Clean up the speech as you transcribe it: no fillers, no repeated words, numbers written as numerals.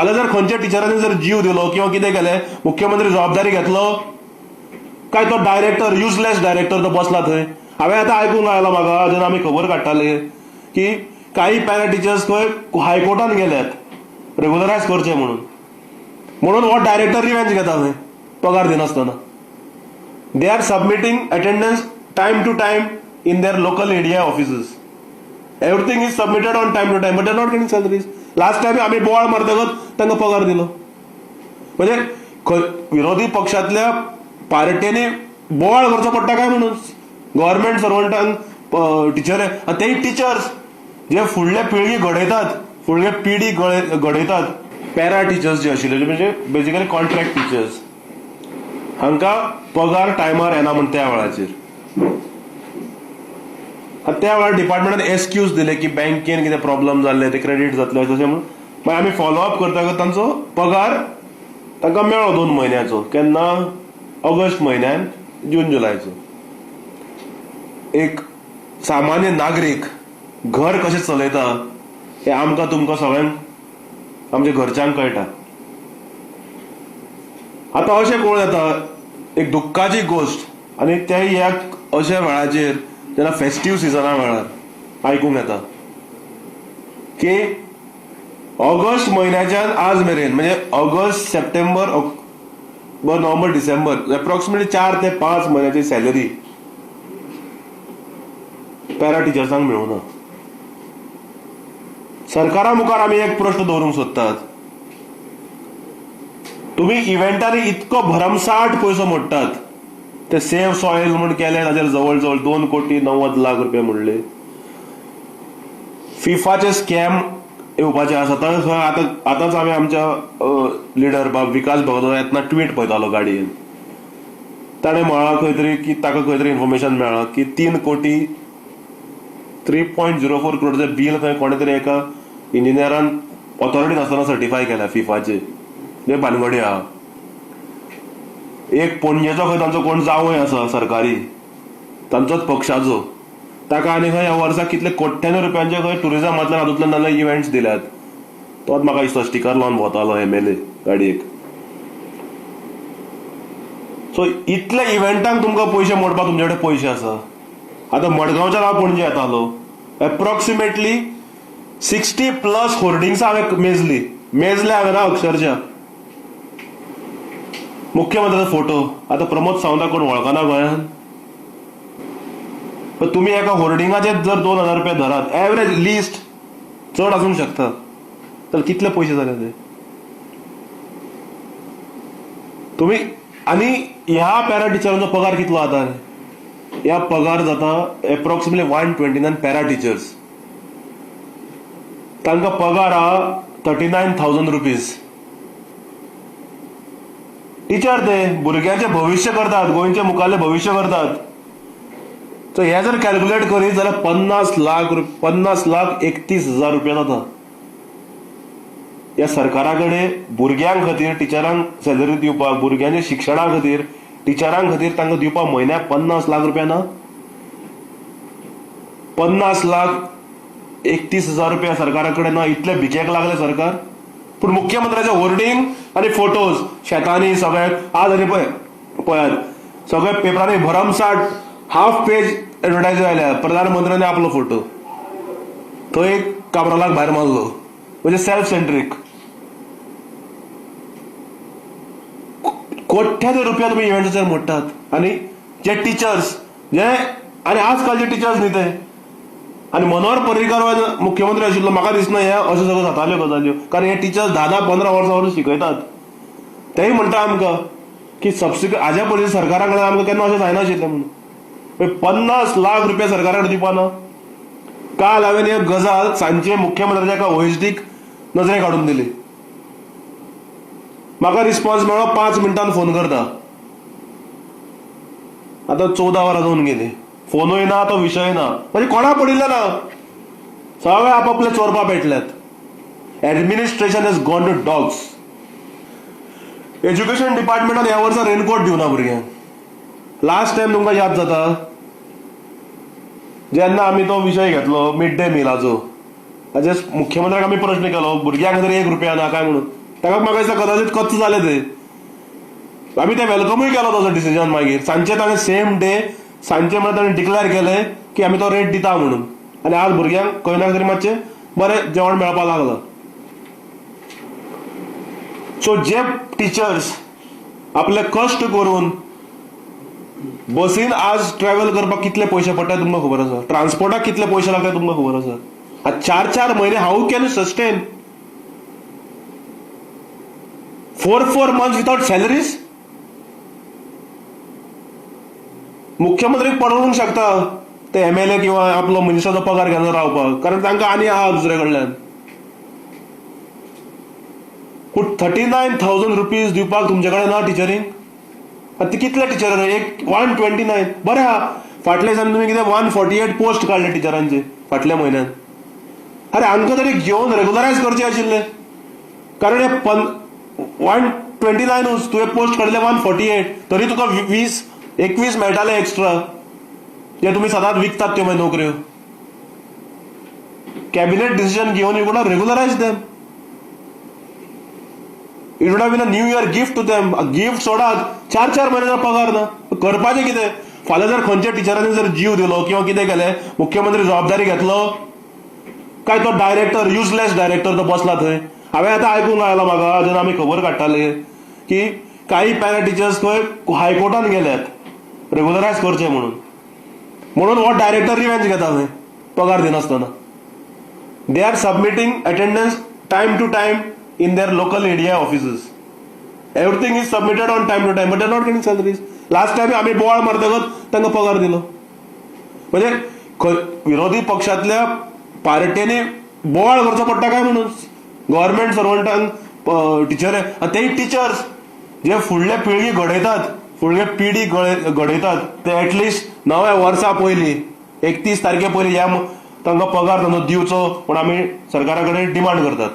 फाल्यां जर खंयच्या टिचरांनी जर जीव दिलो किंवा कितें केलें, मुख्यमंत्री जबाबदारी घेतलो काय तो डायरेक्टर, युजलेस डायरेक्टर तो बसला थंय? हांवें आतां आयकूंक आयलां म्हाका, जेन्ना आमी खबर काडटाले की काही पॅरा टिचर्स खंय हायकोर्टान गेल्यात रेगुलरायज करचे म्हणून, म्हणून हो डायरेक्टर रिवेंज घेता थंय पगार दिनासतना. They are submitting attendance time to time in their local ADI offices. Everything is submitted on time to time, but they not getting salaries. Last time आमी बोवाळ मारतकच तांकां पगार दिलो. म्हणजे विरोधी पक्षांतल्या पार्ट्यांनी बोवाळ करचो पडटा काय म्हणून गव्हर्मेंट सर्वंटांक, टिचर, आनी तेय टिचर्स जे फुडले पिळगी घडयतात, फुडले पिढी घडयतात. पॅरा टिचर्स जे आशिल्ले, म्हणजे बेजिकली कॉन्ट्रॅक्ट टिचर्स, हांकां पगार टायमार येना म्हण त्या वेळाचेर, आनी त्या वेळार डिपार्टमेंटान एक्सक्यूज दिले की बँकेन कितें प्रॉब्लम जाल्ले, ते क्रेडीट जातले तशें म्हणून. मागीर आमी फॉलो अप करतकच तांचो पगार तांकां मेळ्ळो 2 म्हयन्याचो, केन्ना ऑगस्ट म्हयन्यान, जून जुलयचो. एक सामान्य नागरीक घर कशें चलयता हें आमकां तुमकां सगळ्यांक आमच्या घरच्यांक कळटा. आतां अशें कोण येता, एक दुख्खाची गोश्ट, आनी ते ह्या अशा वेळाचेर जेन्ना फेस्टीव सिजना वेळार आयकूंक येता की ऑगस्ट म्हयन्याच्यान आज मेरेन, म्हणजे ऑगस्ट, सप्टेंबर, ऑक्टोबर, नोव्हेंबर, डिसेंबर, एप्रॉक्सिमेटली 4 ते 5 म्हयन्याची सॅलरी पॅरा टिचर्सांक मेळूना. सरकारा मुखार आमी एक प्रश्न दवरूंक सोदतात, तुमी इव्हेंटांनी इतको भरमसाठ पयसो मोडटात, ते सेव्ह सॉयल म्हूण केले ताचेर जवळ जवळ 2 कोटी 90 लाख रुपया मोडले. फिफाचे स्कॅम येवपाचे आसा तर खंय आतां आतांच आमी आमच्या लिडर बाब विकास भगत येतना ट्वीट पळयतालो गाडयेन, ताणें म्हळां खंय तरी की ताका खंय तरी इन्फॉर्मेशन मेळ्ळां की 3 कोटी 3.04 करोडचें बील खंय कोणें तरी एका इंजिनियरान ऑथॉरिटी नासतना सर्टिफाय केल्या फिफाचे. म्हणजे भानगडी आहा. एक पणजेचो खंय तांचो कोण जावंय आसा सरकारी, तांचोच पक्षाचो, ताका आनी खंय ह्या वर्साक कितले कोट्यांनी रुपयांचे खंय टुरिजमांतल्यान हातूंतल्यान नाल्यार इव्हेंट्स दिल्यात. तोच म्हाका दिसता स्टिकर लावन भोंवतालो एमएलए गाडयेक. सो इतल्या इव्हेंटांक तुमकां पयशे मोडपाक तुमचे कडेन पयशे आसा. आतां मडगांवच्यान हांव पणजे येतालो, एप्रॉक्सिमेटली 60 प्लस होर्डिंग्सां हांवें मेजली, मेजले हांवें ना अक्षरशा. मुख्यमंत्र्याचो फोटो आतां प्रमोद सावंताक कोण वळखना गोंयान, पण तुमी एका होर्डिंगाचेर जर 2000 रुपया धरात, एवरेज लिस्ट चड आसूंक शकता, तर कितले पयशे जाले ते तुमी? आनी ह्या पॅरा टिचरांचो पगार कितलो जाता? ह्या पगार जाता एप्रॉक्सिमेटली 129 पॅरा टिचर्स, तांकां पगार आहा 39,000 रुपीज. टिचर ते भुरग्यांचें भविश्य करतात, गोंयचें मुखारलें भविश्य करतात. सो हे जर कॅल्क्युलेट करीत जाल्यार 50 लाख 50 लाख 31 हजार रुपया जाता. ह्या सरकारा कडेन भुरग्यां खातीर टिचरांक सॅलरी दिवपाक, भुरग्यांच्या शिक्षणा खातीर टिचरां खातीर तांकां दिवपाक म्हयन्याक 50 लाख रुपया ना? 50 लाख 31 हजार रुपया सरकारा कडेन ना? इतले भिकेक लागले सरकार? पूण मुख्यमंत्र्याचे होर्डिंग आनी फोटोज शेतांनी सगळ्याक आज, आनी पळय पळयात सगळ्या पेपरांनी भरमसाठ हाफ पेज एडवर्टायज आयल्या, प्रधानमंत्र्यांनी आपलो फोटो थंय एक काब्रालाक भायर मारलो. म्हणजे सेल्फ सेंट्रीक. कोट्यानी रुपया तुमी इव्हेंटाचेर मोडटात. आनी जे टिचर्स जे, आनी आजकालचे टिचर्स न्ही ते, आनी मनोहर पर्रीकर मुख्यमंत्री आशिल्लो, म्हाका दिसना हे अशें सगळ्यो जाताल्यो गजाल्यो, कारण हे टिचर्स 10 10 15 वर्सां वर्सां शिकयतात. तेय म्हणटा आमकां की सबसिक्वेंट हाज्या पयलीं सरकारा कडेन आमकां केन्ना अशें जायनाशिल्लें म्हणून. 50 लाख रुपया सरकारा कडेन दिवपा ना. काल हांवें एक गजाल सांजचे मुख्यमंत्र्याच्या एका ओएसडीक नजरेक हाडून दिली. म्हाका रिस्पॉन्स मेळ्ळो 5 मिनटान फोन करता. आतां 14 वरां जावन गेली, फोनूय ना, तो विशय ना, म्हणजे कोणा पडिल्लें ना, सगळे आपापले चोरपा पेटल्यात. Administration is gone to dogs. Education डिपार्टमेंटान ह्या वर्सा रेनकोट दिवना भुरग्यांक. लास्ट टायम तुमकां याद जाता जेन्ना आमी तो विशय घेतलो मिड डे मिलाचो, हाजेर मुख्यमंत्र्याक आमी प्रश्न केलो भुरग्यां खातीर 1 रुपया ना काय म्हणून. ताका म्हाका दिसता कदाचित कच्च जालें ते. आमी ते वेलकमूय केलो ताजो डिसिजन. मागीर सांजचे ताणें सेम डे सांजचे म्हळ्यार ताणें डिक्लेअर केलें की आमी तो रेट दिता म्हणून, आनी आज भुरग्यांक खंय ना तरी मातशें बरें जेवण मेळपाक लागलां. सो जे टिचर्स आपले कश्ट करून बसीन आज ट्रॅव्हल करपाक कितले पयशे पडटा तुमकां खबर आसा, ट्रान्सपोर्टाक कितले पयशे लागता तुमकां खबर आसा. आज 4-4 म्हयने how can you sustain 4-4 months without salaries? मुख्यमंत्रीक परवडूंक शकता ते एमएलए किंवा आपलो मिनिस्टराचो पगार घेवन रावपाक, कारण तांकां आनी आहा दुसरे कडल्यान. पूण 39,000 रुपीज दिवपाक तुमचे कडेन ना टिचरींक. आतां कितले टिचर? एक 129. बरें आहा, फाटल्या दिसांनी तुमी कितें 148 पोस्ट काडले टिचरांचे फाटल्या म्हयन्यान. अरे हांकां तरी घेवन रेगुलरायज करचे आशिल्ले, कारण हे 129 तुवें पोस्ट काडले 148, तरी तुका 20-21 मेळटाले एक्स्ट्रा, जे तुमी सदांच विकतात त्यो मागीर नोकऱ्यो. कॅबिनेट डिसिजन घेवन you could regularise them. It would have been a new year gift to them. Gift सोडात, 4-4 म्हयन्याचो पगार ना. करपाचें कितें? फाल्यां जर खंयच्या टिचरांनी जर जीव दिलो किंवा कितें केलें, मुख्यमंत्री जबाबदारी घेतलो काय तो डायरेक्टर, युजलेस डायरेक्टर तो बसला थंय. हांवें आतां आयकूंक आयलां म्हाका, जेन्ना आमी खबर काडटाले की काही पॅरा टिचर्स खंय हायकोर्टान गेल्यात रेगुलरायज करचें म्हणून, म्हणून हो डायरेक्टर रिवेंज घेता थंय पगार दिनासतना. They are submitting attendance time to time in their local area offices. Everything is submitted on time to time, but they are not getting salaries. Last time आमी बोवाळ मारतकच तांकां पगार दिलो. म्हणजे विरोधी पक्षांतल्या पार्ट्यांनी बोवाळ करचो पडटा काय म्हणून गव्हर्मेंट सर्वंटांक, टिचर, आनी तेय टिचर्स जे फुडले पिळगी घडयतात, फुडले पिढी घडयतात, ते एटलिस्ट नव्या वर्सा पयलीं 31 तारखे पयलीं ह्या तांकां पगार तांचो दिवचो म्हूण आमी सरकारा कडेन डिमांड करतात.